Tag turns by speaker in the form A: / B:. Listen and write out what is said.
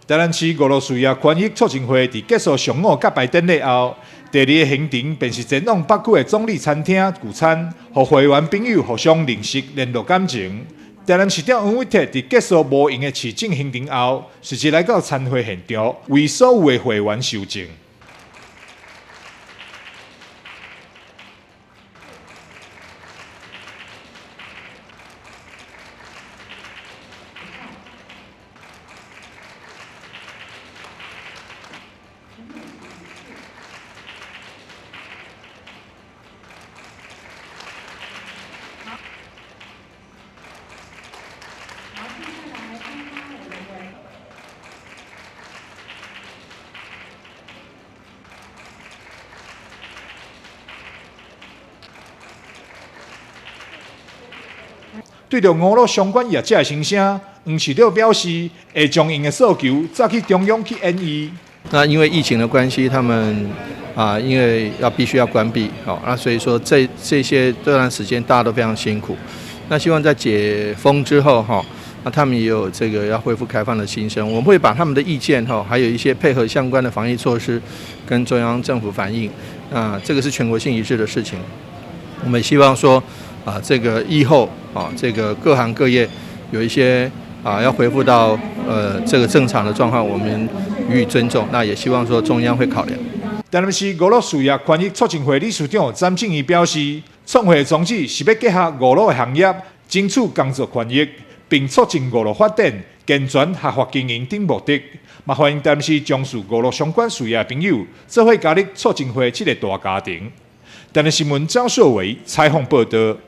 A: 台南市娛樂事業權益促進會佇結束上午結拜典禮後，第二个行程便是前往北區的總理餐廳聚餐，予會員朋友互相認識、聯絡感情。台南市長黃偉哲佇結束無閒的市政行程後，隨即來到餐會現場，為所有的會員受證。對著娛樂相關業者的心聲，黃市長表示會將𪜶的訴求載去中央去研議。
B: 那因為疫情的關係，他們因為要必須要關閉，好，那所以說這段時間大家都非常辛苦。那希望在解封之後，哈，那他們也有這個要恢復開放的心聲，我們會把他們的意見，哈，還有一些配合相關的防疫措施，跟中央政府反映。那這個是全國性一致的事情，我們希望說，這個疫後這個各行各業有一些要恢復到這個正常的狀況，我們予以尊重。那也希望說中央會考量。
A: 台南市娛樂事業權益促進會理事長詹靜怡表示，創會宗旨是欲結合娛樂的行業，爭取工作權益，並促進娛樂發展、健全合法經營等目的。嘛歡迎台南市從事娛樂相關事業的朋友，做伙加入促進會這个大家庭。台南新聞張碩偉採訪報導。